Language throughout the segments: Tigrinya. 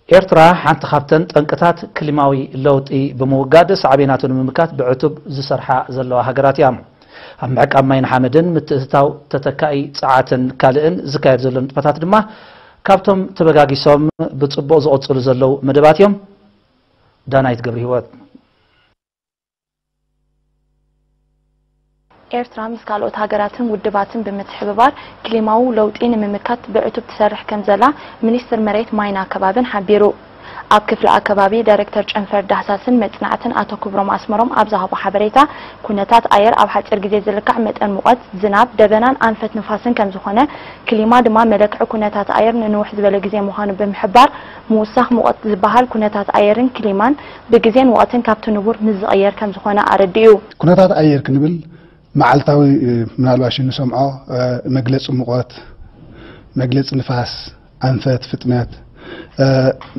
ኤርትራ ሓንቲ ካብተን ጠንቅታት ክሊማዊ ለውጢ ብምውጋድ ሳዕቤናቱ ንምምካት ብዕቱብ ዝሰርሓ ዘለዋ ሃገራት እያ። ኣብ ምዕቃብ ማይን ሓመድን፣ ምትእትታው ተተካኢ ጸዓትን ካልእን ዝካየድ ዘሎ ንጥፈታት ድማ ካብቶም ተበጋጊሶም ብጽቡቕ ዝቕጽሉ ዘለዉ መደባት እዮም። ዳናይት ገብረ ህይወት። ኤርትራ ምስ ካልኦት ሃገራትን ውድባትን ብምትሕብባር ክሊማዊ ለውጢ ንምምካት ብዕቱብ ትሰርሕ ከም ዘላ ሚኒስትር መሬት፣ ማይን ኣከባብን ሓቢሩ። ኣብ ክፍሊ ኣከባቢ ዳይሬክተር ጨንፈር ዳህሳስን መጽናዕትን ኣቶ ክብሮም ኣስመሮም ኣብ ዝሃቦ ሓበሬታ፣ ኩነታት ኣየር ኣብ ሓጺር ግዜ ዝልካዕ መጠን ሙቐት፣ ዝናብ፣ ደበናን ኣንፈት ንፋስን ከም ዝኾነ፣ ክሊማ ድማ መለክዒ ኩነታት ኣየር ንንውሕ ዝበለ ግዜ ምዃኑ ብምሕባር፣ ምውሳኽ ሙቐት ዝበሃል ኩነታት ኣየርን ክሊማን ብግዜን ወቕትን ካብቲ ንቡር ምስ ዝቕየር ከም ዝኾነ ኣረዲኡ። ኩነታት ኣየር ክንብል መዓልታዊ፣ እ፣ ምናልባሽ እንሰምዖ፣ እ፣ መግለጺ ሙቐት፣ መግለጺ ንፋስ፣ ኣንፈት፣ ፍጥነት፣ እ፣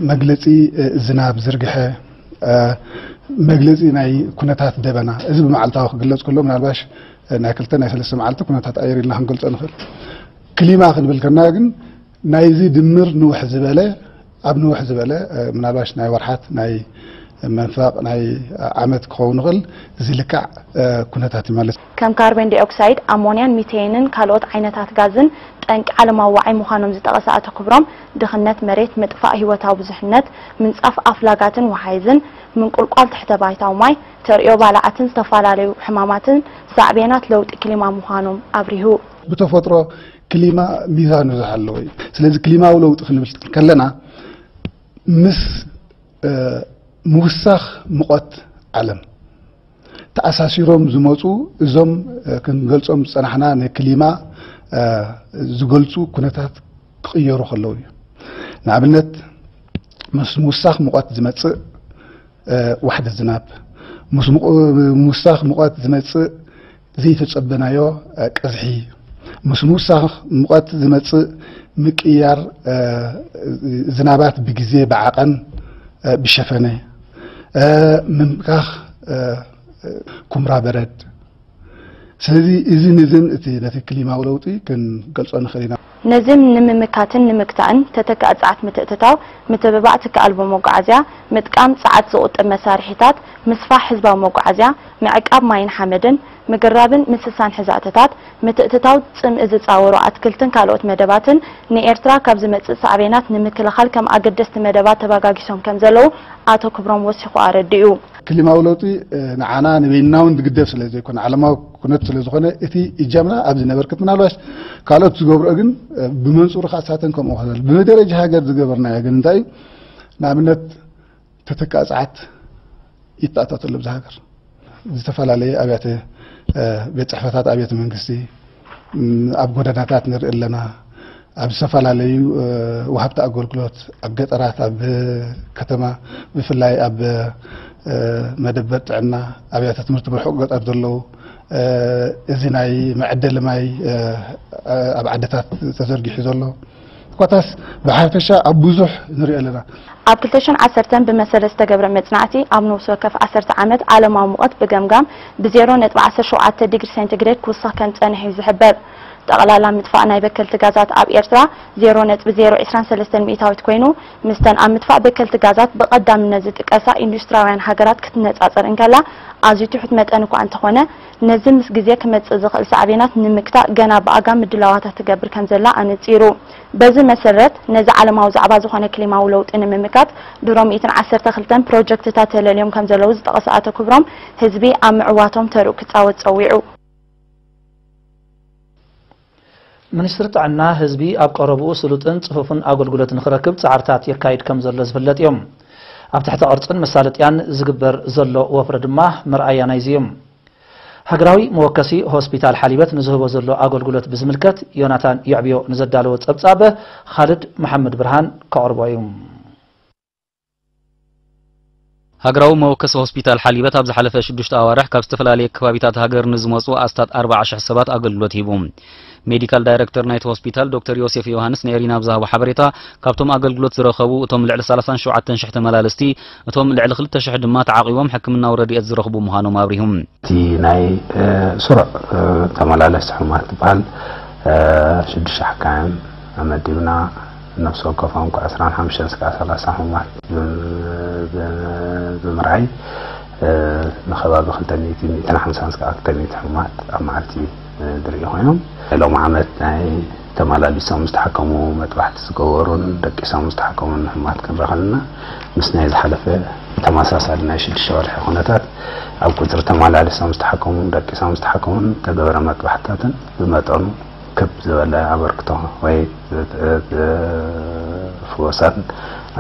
መግለጺ፣ እ፣ ዝናብ ዝርግሐ፣ እ፣ መግለጺ ናይ ኩነታት ደበና፣ እዚ ብመዓልታዊ ክግለጽ ከሎ ምናልባሽ፣ እ፣ ናይ ክልተ ናይ ሰለስተ መዓልቲ ኩነታት ኣየር ኢልና ክንገልጾ ንኽእል። ክሊማ ክንብል ከና ግን ናይዚ ድምር ንውሕ ዝበለ፣ ኣብ ንውሕ ዝበለ፣ እ፣ ምናልባሽ ናይ ወርሓት፣ ናይ መንፈቕ፣ ናይ ዓመት ክኸውን ይኽእል፣ ዝልካዕ፣ እ፣ ኩነታት እዩ ማለት እዩ። ከም ካርቦን ዳይኦክሳይድ፣ ኣሞንያን ሚቴንን ካልኦት ዓይነታት ጋዝን ጠንቂ ዓለማዊ ዋዒ ምዃኖም ዝጠቐሰ ኣቶ ክብሮም፣ ድኽነት መሬት፣ ምጥፋእ ህይወታዊ ብዙሕነት፣ ምንጻፍ ኣፍላጋትን ወሓይዝን፣ ምንቁልቋል ትሕተ ባይታዊ ማይ፣ ተርእዮ ባልዓትን ዝተፈላለዩ ሕማማትን ሳዕቤናት ለውጢ ክሊማ ምዃኖም ኣብሪሁ። ብተፈጥሮ ክሊማ ሚዛኑ ዝሃለወ እዩ። ስለዚ ክሊማዊ ለውጢ ክንብል ከለና ምስ፣ እ፣ ምውሳኽ ሙቐት ዓለም ተኣሳሲሮም ዝመጹ እዞም፣ እ፣ ክንገልጾም ዝጸናሕና ንክሊማ፣ እ፣ ዝገልጹ ኩነታት ክቕየሩ ከለዉ እዩ። ንኣብነት ምስ ምውሳኽ ሙቐት ዝመጽእ፣ እ፣ ዋሕዲ ዝናብ፣ ምስ ምቕ-፣ ምውሳኽ ሙቐት ዝመጽእ ዘይተጸበናዮ፣ እ፣ ቀዝሒ፣ ምስ ምውሳኽ ሙቐት ዝመጽእ ምቅያር፣ እ፣ ዝናባት ብግዜ ብዓቐን፣ እ፣ ብሸፈነ፣ እ፣ ምምካኽ፣ እ፣ ኩምራ በረድ። ስለዚ እዚ ንዝን እቲ ነቲ ክሊማዊ ለውጢ ክንገልጾ ንኽእል ኢና። ነዚ ንምምካትን ንምግታእን ተተካኢ ጸዓት ምትእትታው፣ ምትብባዕ ትኪ ኣልቦ መጓዓዝያ፣ ምጥቃም ጸዓት ዝቑጥብ መሳርሒታት፣ ምስፋሕ ህዝባዊ መጓዓዝያ፣ ምዕቃብ ማይን ሓመድን፣ ምግራብን ምስሳን ሕዛእትታት፣ ምትእትታው ጽምኢ ዝጻወሩ ኣትክልትን ካልኦት መደባትን ንኤርትራ ካብ ዝመጽእ ሳዕቤናት ንምክልኻል ከም ኣገደስቲ መደባት ተባጋጊሶም ከም ዘለዉ ኣቶ ክብሮም ወሲኹ ኣረዲኡ። ክሊማዊ ለውጢ፣ እ፣ ንዓና ንበይንና እውን ዝግደፍ ስለ ዘይኮነ፣ ዓለማዊ ኩነት ስለ ዝኾነ፣ እቲ እጃምና ኣብዚ ነበርክት። ምናልባሽ ካልኦት ዝገብርኦ ግን፣ እ፣ ብመንጽሩ ከዓ ሳተን ከምኡ ክብል። ብደረጃ ሃገር ዝገበርናዮ ግን እንታይ እዩ? ንኣብነት፣ ተተካኢ ጸዓት ይተኣታተሉ ኣብዚ ሃገር። ዝተፈላለየ ኣብያተ፣ እ፣ ቤት ጽሕፈታት ኣብያተ መንግስቲ፣ እም፣ ኣብ ጎደናታት ንርኢ ኣለና። ኣብ ዝተፈላለዩ፣ እ፣ ወሃብቲ ኣገልግሎት፣ ኣብ ገጠራት፣ ኣብ ከተማ፣ ብፍላይ ኣብ፣ እ፣ መደበር ጥዕና፣ ኣብያተ ትምህርቲ ብርሑቕ ገጠር ዘለዉ፣ እ፣ እዚ ናይ መዐደሊ ማይ፣ እ፣ ኣብ ዓድታት ተዘርጊሑ ዘሎ፣ ኮታስ ብሓፈሻ ኣብ ብዙሕ ንሪኦ ኣለና። ኣብ ክልተ ሽሕን ዓሰርተን ብመሰለ ዝተገብረ መጽናዕቲ፣ ኣብ ንኡስ ወከፍ ዓሰርተ ዓመት ዓለማዊ ሙቐት ብገምጋም ብዜሮ ነጥቢ ዓሰርተ ሸውዓተ ዲግሪ ሴንቲግሬድ ክውስኽ ከም ዝጸንሐ እዩ ዝሕበር። ጠቕላላ ምጥፋእ ናይ በከልቲ ጋዛት ኣብ ኤርትራ ዜሮ ነጥቢ ዜሮ ዕስራን ሰለስተን ሚእታዊት ኮይኑ፣ ምስተን ኣብ ምጥፋእ በከልቲ ጋዛት ብቐዳምነት ዝጥቀሳ ኢንዱስትሪያውያን ሃገራት ክትነጻጸር እንከላ፣ ኣዝዩ ትሑት መጠን እኳ እንተኾነ፣ ነዚ ምስ ግዜ ክመጽእ ዝኽእል ሳዕቤናት ንምግታእ ገና ብኣጋ ምድላዋታት ትገብር ከም ዘላ ኣነጺሩ። በዚ መሰረት፣ ነዚ ዓለማዊ ዛዕባ ዝኾነ ክሊማዊ ለውጢ ንምምካት ድሮ ሚእትን ዓሰርተ ክልተን ፕሮጀክትታት ተለልዮም ከም ዘለዉ ዝጠቐሰ ኣቶ ክብሮም፣ ህዝቢ ኣብ ምዕዋቶም ተርኡ ክጻወት ጸዊዑ። ሚኒስትሪ ጥዕና፣ ህዝቢ ኣብ ቀረብኡ ስሉጥን ጽፉፍን ኣገልግሎት ንኽረክብ ጻዕርታት የካይድ ከም ዘሎ ዝፍለጥ እዮም። ኣብ ትሕተ ቅርጽን መሳለጥያን ዝግበር ዘሎ ወፍሪ ድማ መርኣያ ናይዚ እዩ። ሃገራዊ መወከሲ ሆስፒታል ሓሊበት ንዝህቦ ዘሎ ኣገልግሎት ብዝምልከት ዮናታን የዕብዮ ንዘዳለዎ ጸብጻብ፣ ኻልድ መሓመድ ብርሃን ከቕርቦ እዩ። ሃገራዊ መወከሲ ሆስፒታል ሓሊበት ኣብ ዝሓለፈ ሽዱሽተ ኣዋርሕ ካብ ዝተፈላለየ ከባቢታት ሃገር ንዝመጹ ኣስታት ኣርባዓ ሽሕ ሰባት ኣገልግሎት ሂቡ። ሜዲካል ዳይረክተር ናይቲ ሆስፒታል ዶክተር ዮሴፍ ዮሃንስ ንኤሪና ኣብ ዝሃቦ ሓበሬታ፣ ካብቶም ኣገልግሎት ዝረኸቡ እቶም ልዕሊ ሰላሳን ሸውዓተን ሽሕ ተመላለስቲ፣ እቶም ልዕሊ ክልተ ሽሕ ድማ ተዓቒቦም ሕክምናዊ ረድኤት ዝረኽቡ ምዃኖም ኣብሪሁ። እቲ ናይ፣ እ፣ ስሩዕ፣ እ፣ ተመላለስቲ ሕሙማት ዝበሃል፣ እ፣ ሽዱሽተ ሓካይም መዲብና፣ ነፍሲ ወከፎም ከዓ ዕስራን ሓሙሽተን እስካዕ ሰላሳ ሕሙማት ብምርኣይ ንከባቢ ክልተ ሚእቲ፣ ሚእትን ሓምሳን እስካዕ ክልተ ሚእቲ ሕሙማት ኣብ መዓልቲ ዝርኢ ኮይኖም፣ ሎም ዓመት ናይ ተመላሊሶም ዝተሓከሙ፣ መጥባሕቲ ዝገበሩን ደቂሶም ዝተሓከሙን ሕሙማት ክንረኸልና ምስ ናይ ዝሓለፈ ተመሳሳሊ ናይ ሽዱሽተ ወርሒ ኩነታት ኣብ ቁፅሪ ተመላሊሶም ዝተሓከሙን ደቂሶም ዝተሓከሙን ተገበረ መጥባሕትታትን ብመጠኑ ክብ ዝበለ ኣበርክቶ ወይ ፍወሳን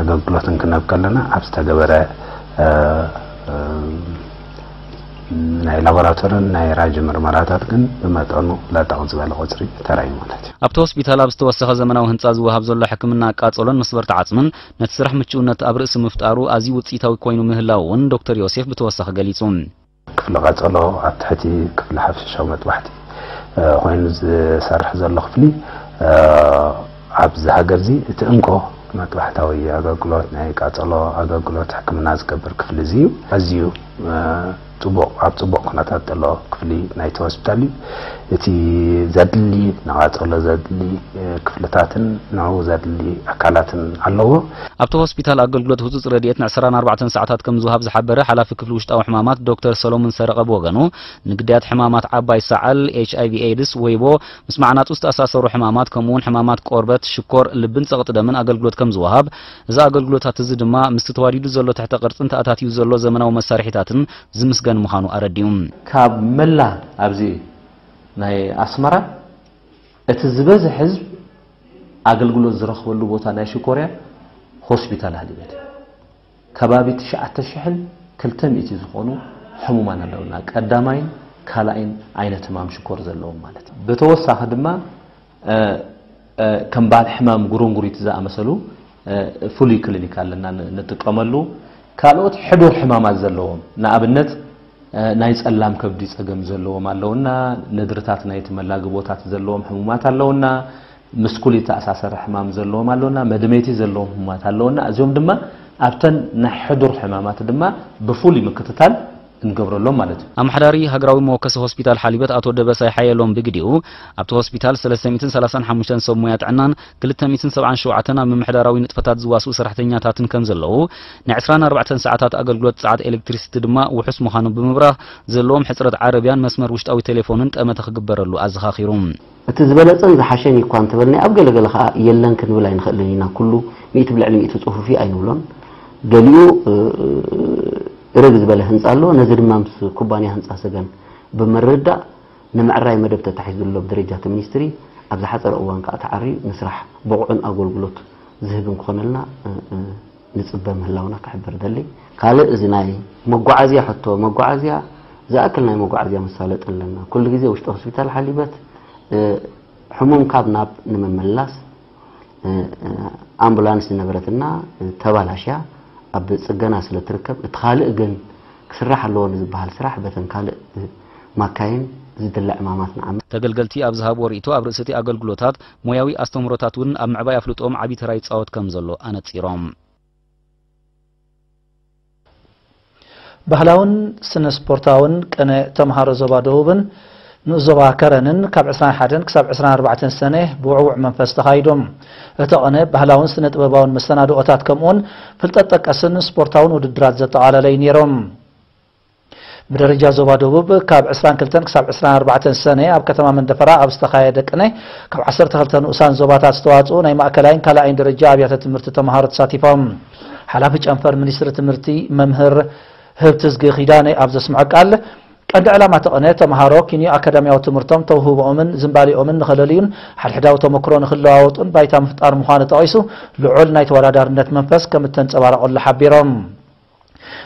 ኣገልግሎትን ክንህብ ከለና ኣብ ዝተገበረ ናይ ላቦራቶርን ናይ ራጅ ምርመራታት ግን ብመጠኑ ላጠቕ ዝበለ ቁፅሪ ተራእዩ ማለት እዩ። ኣብቲ ሆስፒታል ኣብ ዝተወሰኸ ዘመናዊ ህንፃ ዝወሃብ ዘሎ ሕክምና ቃፀሎን መስበርቲ ዓፅምን ነቲ ስራሕ ምችውነት ኣብ ርእሲ ምፍጣሩ ኣዝዩ ውፅኢታዊ ኮይኑ ምህላው እውን ዶክተር ዮሴፍ ብተወሳኺ ገሊፁ። ክፍሊ ቃፀሎ ኣብ ትሕቲ ክፍሊ ሓፈሻዊ መጥባሕቲ ኮይኑ ዝሰርሕ ዘሎ ክፍሊ ኣብዚ ሃገር እዚ እቲ እንኮ መጥባሕታዊ ኣገልግሎት ናይ ቃፀሎ ኣገልግሎት ሕክምና ዝገብር ክፍሊ እዚ እዩ። ኣዝዩ ፅቡቕ ኣብ ፅቡቕ ኩነታት ዘሎ ክፍሊ ናይቲ ሆስፒታል እዩ። እቲ ዘድሊ ንቓፀሎ ዘድሊ ክፍልታትን ንዕኡ ዘድሊ ኣካላትን ኣለዎ። ኣብቲ ሆስፒታል ኣገልግሎት ህፁፅ ረድኤት ን ዕስራን ኣርባዕተን ሰዓታት ከም ዝወሃብ ዝሓበረ ሓላፊ ክፍሊ ውሽጣዊ ሕማማት ዶክተር ሰሎሙን ሰረቐ ብወገኑ፣ ንግዳያት ሕማማት ዓባይ ሰዓል፣ ኤች ኣይ ቪ ኤድስ፣ ወይቦ፣ ምስ ማዕናጡ ዝተኣሳሰሩ ሕማማት ከምኡ እውን ሕማማት ቆርበት፣ ሽኮር፣ ልብን ፀቕጢ ደምን ኣገልግሎት ከም ዝወሃብ፣ እዚ ኣገልግሎታት እዚ ድማ ምስቲ ተዋዲዱ ዘሎ ትሕተ ቅርፅን ተኣታትዩ ዘሎ ዘመናዊ መሳርሒታትን ዝምስገን ምዃኑ ኣረዲኡ። ካብ መላ ኣብዚ ናይ ኣስመራ እቲ ዝበዝሕ ህዝብ ኣገልግሎት ዝረኽበሉ ቦታ ናይ ሽኮርያ ሆስፒታል ሃሊበት እዩ። ከባቢ ትሽዓተ ሽሕን ክልተ ሚእቲ ዝኾኑ ሕሙማን ኣለውና፣ ቀዳማይን ካልኣይን ዓይነት ሕማም ሽኮር ዘለዎም ማለት እዩ። ብተወሳኺ ድማ ከም በዓል ሕማም ጉርንጉሪት ዝኣመሰሉ ፍሉይ ክሊኒክ ኣለና ንጥቀመሉ። ካልኦት ሕዱር ሕማማት ዘለዎም፣ ንኣብነት ናይ ጸላም ከብዲ ጸገም ዘለዎም ኣለውና፣ ነድርታት ናይቲ መላግቦታት ዘለዎም ሕሙማት ኣለውና፣ ምስ ኩል ይተኣሳሰር ሕማም ዘለዎም ኣለውና፣ መድመይቲ ዘለዎም ሕሙማት ኣለውና። እዚኦም ድማ ኣብተን ናይ ሕዱር ሕማማት ድማ ብፍሉይ ምክትታል እንገብረሎም ማለት እዩ። ኣመሓዳሪ ሃገራዊ መወከሲ ሆስፒታል ሓሊበት ኣቶ ደበሳይ ሓየሎም ብግዲኡ፣ ኣብቲ ሆስፒታል ሰለስተ ሚእትን ሰላሳን ሓሙሽተን ሰብ ሞያ ጥዕናን ክልተ ሚእትን ሰብዓን ሸውዓተን ኣብ ምምሕዳራዊ ንጥፈታት ዝዋስኡ ሰራሕተኛታትን ከም ዘለዉ፣ ናይ ዕስራን ኣርባዕተን ሰዓታት ኣገልግሎት ጸዓት ኤሌክትሪሲቲ ድማ ውሑስ ምዃኑ ብምብራህ፣ ዘለዎም ሕጽረት ዓረብያን መስመር ውሽጣዊ ቴሌፎንን ጠመተ ክግበረሉ ኣዘኻኺሩ። እቲ ዝበለጸን ዝሓሸን እዩ እኳ እንተበልናዮ፣ ኣብ ገለ ገለ ከኣ የለን ክንብል ኣይንኽእልን ኢና። ኩሉ ሚእቲ ብልዕሊ ሚእቲ ጽፉፍ እዩ ኣይንብሎን። ገሊኡ ርግ ዝበለ ህንጻ ኣሎ። ነዚ ድማ ምስ ኩባንያ ህንጻ ሰገን ብምርድዳእ ንምዕራይ መደብ ተታሒዙ ኣሎ ብደረጃ እቲ ሚኒስትሪ። ኣብ ዝሓጸረ እዋን ከኣ ተዓርዩ ንስራሕ ብቑዕን ኣገልግሎት ዝህብን ክኾነልና ንጽበ ምህላውና ክሕብር እደሊ። ካልእ እዚ ናይ መጓዓዝያ ሕቶ፣ መጓዓዝያ ዝኣክል ናይ መጓዓዝያ መሳለጢ ኣለና። ኩሉ ግዜ ውሽጢ ሆስፒታል ሓሊበት ሕሙም ካብ ናብ ንምምላስ ኣምቡላንስ ዝነበረትና ተባላሽያ ኣብ ጽገና ስለ ትርከብ፣ እቲ ካልእ ግን ክስራሕ ኣለዎ ንዝበሃል ስራሕ በተን ካልእ ማካይን ዝድለ ዕማማት ንዓመት። ተገልገልቲ ኣብ ዝሃብዎ ርእይቶ ኣብ ርእሲ እቲ ኣገልግሎታት ሞያዊ ኣስተምህሮታት እውን ኣብ ምዕባይ ኣፍልጦኦም ዓቢ ተራ ይጻወት ከም ዘሎ ኣነጺሮም። ባህላውን ስነ ስፖርታውን ቅነ ተምሃሮ ዞባ ደቡብን ንኡስ ዞባ ከረንን ካብ ዕስራን ሓደን ክሳብ ዕስራን ኣርባዕተን ሰነ ብውዕውዕ መንፈስ ተኻይዶም። እቲ ቅነ ባህላውን ስነ ጥበባውን መሰናድኦታት ከምኡውን ፍልጠት ጠቀስን ስፖርታውን ውድድራት ዘጠቓለለ እዩ ነይሮም። ብደረጃ ዞባ ደቡብ ካብ ዕስራን ክልተን ክሳብ ዕስራን ኣርባዕተን ሰነ ኣብ ከተማ መንደፈራ ኣብ ዝተኻየደ ቅነ ካብ ዓሰርተ ክልተ ንኡሳን ዞባታት ዝተዋፅኡ ናይ ማእከላይን ካልኣይን ደረጃ ኣብያተ ትምህርቲ ተምሃሮ ተሳቲፎም። ሓላፊ ጨንፈር ሚኒስትሪ ትምህርቲ መምህር ህብትዝጊ ኪዳነ ኣብ ዘስምዖ ቃል፣ ቀንዲ ዕላማ እቲ ቅነ ተምሃሮ ኪንዮ ኣካዳሚያዊ ትምህርቶም ተውህቦኦምን ዝንባሌኦምን ንኸለልዩን ሓድሕዳዊ ተመክሮ ንኽለዋወጡን ባይታ ምፍጣር ምዃኑ ጠቒሱ፣ ልዑል ናይ ተወዳዳርነት መንፈስ ከም እተንጸባረቐሉ ሓቢሮም።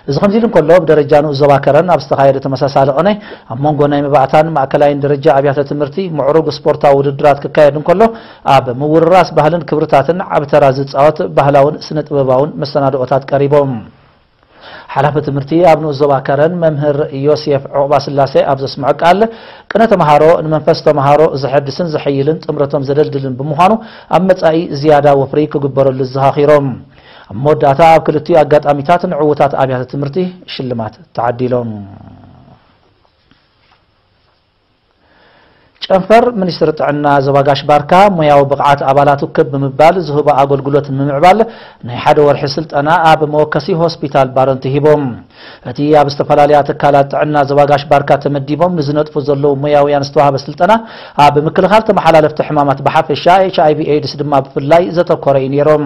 እዚ ከምዚ ኢሉ እንከሎ፣ ብደረጃ ንኡስ ዞባ ከረን ኣብ ዝተኻየደ ተመሳሳሊ ቅነ ኣብ መንጎ ናይ መባእታን ማእከላይን ደረጃ ኣብያተ ትምህርቲ ምዕሩግ ስፖርታዊ ውድድራት ክካየድ እንከሎ፣ ኣብ ምውርራስ ባህልን ክብርታትን ዓቢ ተራ ዝጻወት ባህላውን ስነ ጥበባውን መሰናድኦታት ቀሪቦም። ሓላፊ ትምህርቲ ኣብ ንኡስ ዞባ ከረን መምህር ዮሴፍ ዑቕባስላሴ ኣብ ዘስምዖ ቃል፣ ቅነ ተምሃሮ ንመንፈስ ተምሃሮ ዘሐድስን ዘሐይልን ጥምረቶም ዘደልድልን ብምዃኑ ኣብ መጻኢ ዝያዳ ወፍሪ ክግበረሉ ኣዘኻኺሮም። ኣብ መወዳእታ ኣብ ክልቲኡ ኣጋጣሚታት ንዕዉታት ኣብያተ ትምህርቲ ሽልማት ተዓዲሎም። ጨንፈር ሚኒስትሪ ጥዕና ዞባ ጋሽ ባርካ፣ ሞያዊ ብቕዓት ኣባላቱ ክብ ብምባል ዝህቦ ኣገልግሎት ንምምዕባል ናይ ሓደ ወርሒ ስልጠና ኣብ መወከሲ ሆስፒታል ባረንቱ ሂቦም። እቲ ኣብ ዝተፈላለያ ትካላት ጥዕና ዞባ ጋሽ ባርካ ተመዲቦም ንዝነጥፉ ዘለዉ ሞያውያን ዝተዋህበ ስልጠና፣ ኣብ ምክልኻል ተመሓላለፍቲ ሕማማት ብሓፈሻ፣ ኤች ኣይ ቪ ኤድስ ድማ ብፍላይ ዘተኮረ እዩ ነይሮም።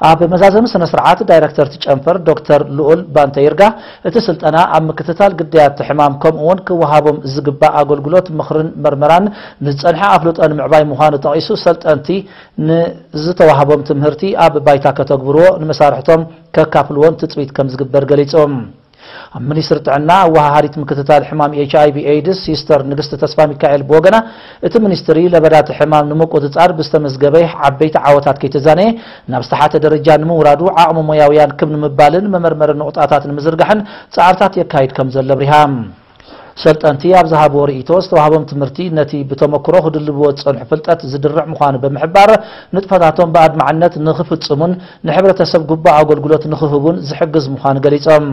ኣብ መዛዘሚ ስነ ስርዓት፣ ዳይረክተር እቲ ጨንፈር ዶክተር ልኡል ባንተ ይርጋ፣ እቲ ስልጠና ኣብ ምክትታል ግዳያት እቲ ሕማም ከምኡ እውን ክወሃቦም ዝግባእ ኣገልግሎት ምኽርን መርመራን ንዝጸንሐ ኣፍልጦ ንምዕባይ ምዃኑ ጠቒሱ፣ ሰልጠንቲ ንዝተዋህቦም ትምህርቲ ኣብ ባይታ ከተግብርዎ፣ ንመሳርሕቶም ከካፍልዎን ትጽቢት ከም ዝግበር ገሊጾም። ኣብ ሚኒስትሪ ጥዕና ኣወሃሃዲት ምክትታል ሕማም ኤች ኣይ ቪ ኤድስ ሲስተር ንግስቲ ተስፋ ሚካኤል ብወገና፣ እቲ ሚኒስትሪ ለበዳ እቲ ሕማም ንምቁጽጻር ብዝተመዝገበ ዓበይቲ ዓወታት ከይተዛነየ፣ ናብ ዝተሓተ ደረጃ ንምውራዱ ዓቕሚ ሞያውያን ክብ ንምባልን መመርመሪ ንቑጣታት ንምዝርጋሕን ጻዕርታት የካይድ ከም ዘሎ ኣብሪሃ። ሰልጠንቲ ኣብ ዝሃብዎ ርእይቶ፣ ዝተዋህቦም ትምህርቲ ነቲ ብተመክሮ ክድልብዎ ዝጸንሑ ፍልጠት ዝድርዕ ምዃኑ ብምሕባር፣ ንጥፈታቶም ብኣድማዕነት ንኽፍጽሙን ንሕብረተሰብ ግቡእ ኣገልግሎት ንኽህቡን ዝሕግዝ ምዃኑ ገሊጾም።